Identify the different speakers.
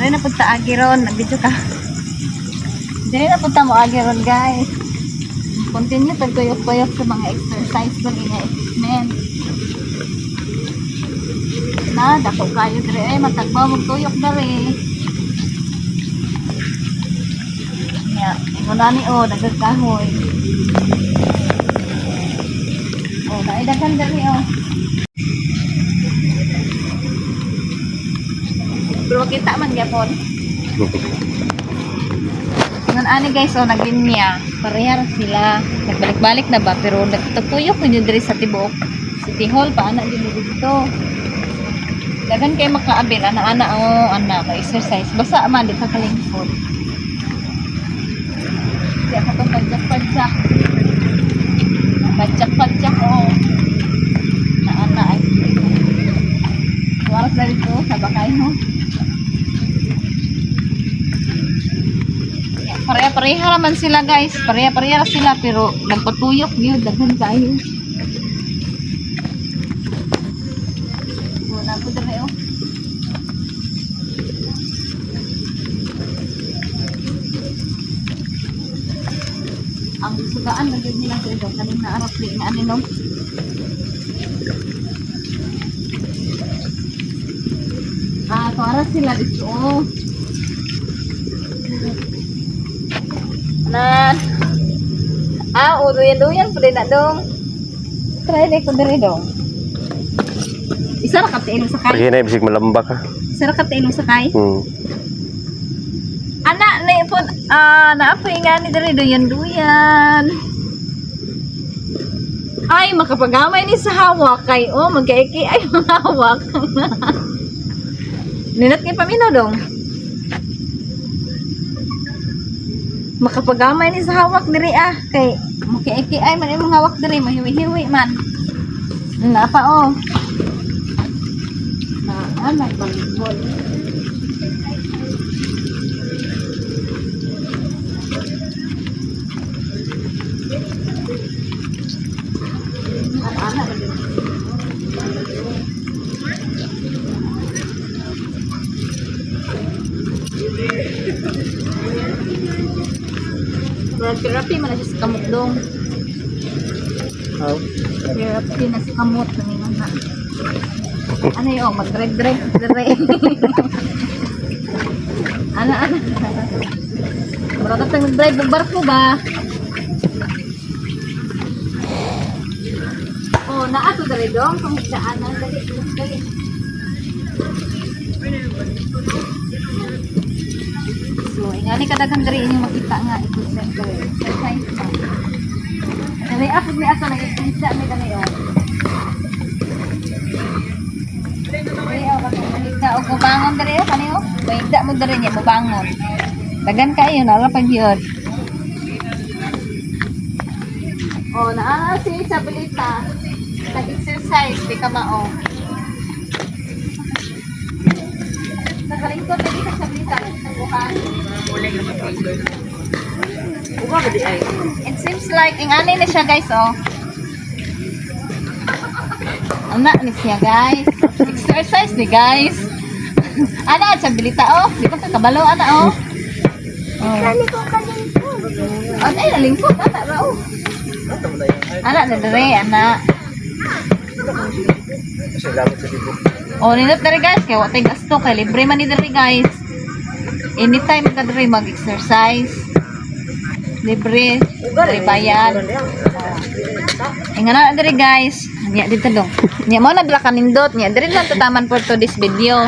Speaker 1: Dili na punta agi ron, nag-video ka. Dili na punta mo agi ron, guys. Continue tagtuyok-tuyok sa mga exercise ba nga equipment. Na, dako kayo dire ay matagbaw magtuyok dere. Ya, ingon na ni oh, nagkahoy. Oh, naidaghan dere oh. Pero kita man gyapon. Ingon ani guys, oh, naglinya. Pareha ra sila. Nagbalik-balik na ba pero nagtutuyok yun diri sa tibuok City Hall pa ana gyud dito. Daghan kay makaabil ana ana oh, ana ka exercise. Basa man di ka kalingkod. Di ako to padyak-padyak. Padyak-padyak oh. Na ana ay. Waras na dito sa bakay mo. Pareha-pareha raman sila guys. Pareha-pareha ra sila pero nagpatuyok gyud daghan kayo. Oh, na po dere oh. Ang sugaan na gyud nila sa ito kaning naarap ni nga ani no. Ah, tuara sila dito oh. Nan. Ah, oh, duyan-duyan pa din na dong. Try na ko diri dong. Isa ra ka tiil sa kay.
Speaker 2: Pag hinay, bisig malamba ka.
Speaker 1: Isa ra ka tiil sa kay. Ana, na po, ah, naapoy nga ni diri duyan-duyan. Ay, makapagamay ni sa hawak kay oh, magkaiki ay mga hawak. Ninot kay paminaw dong. Makapagamay ni sa hawak diri ah kay makiiki ay man imong hawak diri mahiwi-hiwi man. Na pa oh. Na anak balibol. Ana ba din? Pero therapy man na siya sa kamot dong.
Speaker 2: Oh.
Speaker 1: Therapy na sa kamot. Nangingan na. Ano yun? Mag-drag-drag. Drag. Ana, ana. Mura ka tang nag-drive ng barko ba? Oh, naa to dali dong. Pangigdaanan. Dali, dali. So, ingani kadaghan diri inyong makita nga equipment diri. Exercise pa. Dali ako ni ato nag-exercise mi dali oh. Dali oh, katong mahigda og mubangon diri oh kani oh. Mahigda mo diri niya mubangon. Dagan kayo nara pa gyud. Oh, naa si Isabelita. Nag-exercise di ka mao. Nakalingkod lagi sa Isabelita sa buhan. It seems like ingani na siya guys oh. Ana ni siya guys. Exercise ni guys. Ana sa bilita oh. Di ko kabalo ana oh. Oh. Ana ay nalingkod ana ra oh. Ana na dire ana. Oh, nindot dere guys kay wa tay gasto kay libre man ni dere guys. Anytime ka dere mag-exercise. Libre, libre bayad. Inga na dere guys. Nya dito dong. Nya mo na dala kanindot nya dere lang tataman for to this video.